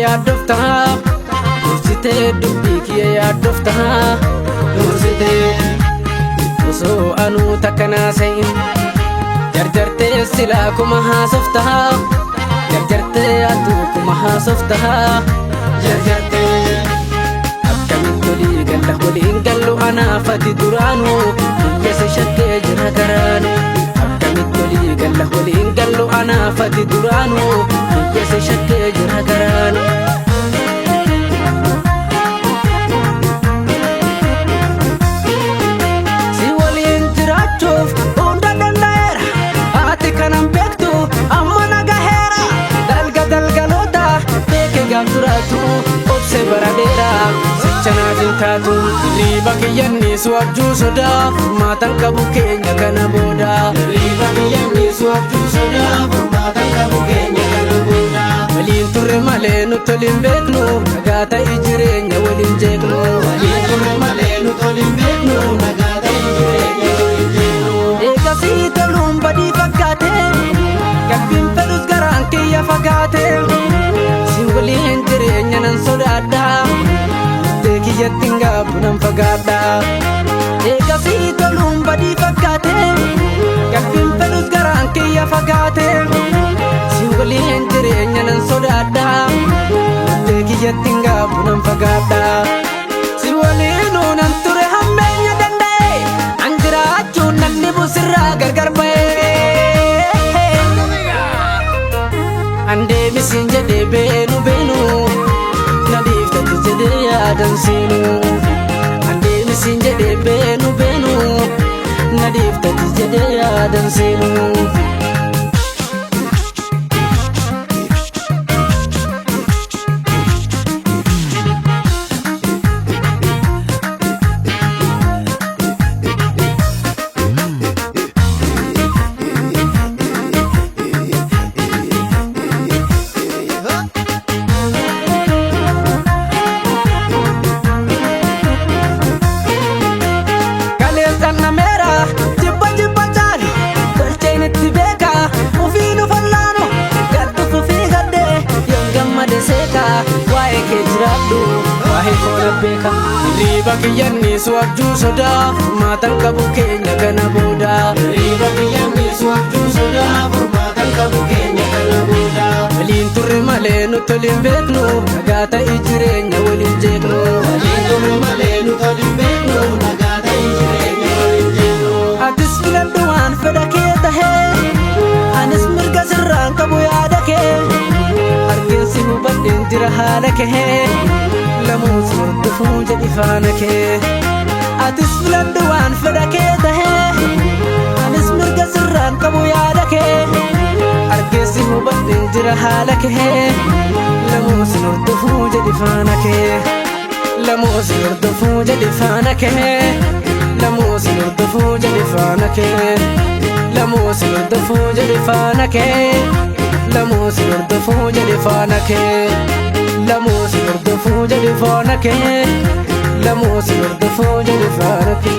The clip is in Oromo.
yaaddoftaa dursitee dubbii kiyya yaaddoftaa dursitee osoo anuu takka naasa'in jarjartee silaa kuma haasoftaa jarjartee atuu kuma haasoftaa jarjartee akkamitti olii galla waliin gallu anaafati duraanuu biyyasa shakkee jira garaanu akkamitti olii galla waliin gallu anaafati duraanuu biyyasa shakkee jira garaanu. Si waliin jiraachuuf hunda danda'eera ati kanan beektu amma nagaheera dalga dalgaloota beeke gaaf jiraatu obse bara dheeraa sicha naaf hin taatu hirriiba kiyyanniisu abjuu sodaa furmaatan qabu keenya kana booda Hirriiba kiyyanniisu abjuu sodaa furmaatan qabu keenya kana booda. Waliin turre malee nuti waliin beeknu nagaa ta'e jireenya waliin jeeqnu Waliin turre malee nuti waliin beeknu nagaa ta'e jireenya waliin jeeqnu. Eegasii toluun badii fakkaate qalbiin fedhus garaan kiyya fagaate si waliin jireenya nan sodaadha murtee kiyyatti hin gaabbu nan fagaadha. Eegasii toluun badii fakkaate qalbiin fedhus garaan kiyya fagaate si waliin jireenya nan sodaadha murtee kiyyatti hin gaabbu nan fagaadha. Si waliinuu nan ture hammeenya danda'e an jiraachuun nan dhibu sirraa gargar ba'e. An deebisiin jedhee beenu beenu na dhiiftatti jedhee yaadan seenu. An deebisiin jedhee beenu beenu na dhiiftatti jedhee yaadan seenu. Kaleessaan nameera jibba jibba caalu tolcheen itti beeka ufii nu fallaanu gaddu fufii gaddee yoon gammade seeka waa'ee kee jiraadhu waa'ee koo na beeka. Hirriiba kiyyanniisu abjuu sodaa furmaatan qabu keenya kana booda. Hirriiba kiyyanniisu abjuu sodaa furmaatan qabu keenya kana booda. Waliin turre malee nuti waliin beeknu nagaa ta'e jireenya waliin jeeqnu. Waliin turre malee nuti waliin beeknu nagaa ta'e jireenya waliin jeeqnu. Atis filadhu waan fedha kee tahee anis mirga sirraan qabu yaada kee argeensi hubadheen jira haala kee lamuus hordofuu jedhi faana kee atis filadhu waan fedha kee tahee anis mirga sirraan qabu yaada kee argeensi hubadheen jira haala kee lamuus hordofuu jedhi faana kee lamuus hordofuu jedhi faana kee lamuus hordofuu jedhi faana kee lamuus hordofuu jedhi faana kee lamuus hordofuu jedhi faana kee lamuus hordofuu jedhi faana kee lamuus hordofuu jedhi faana kee.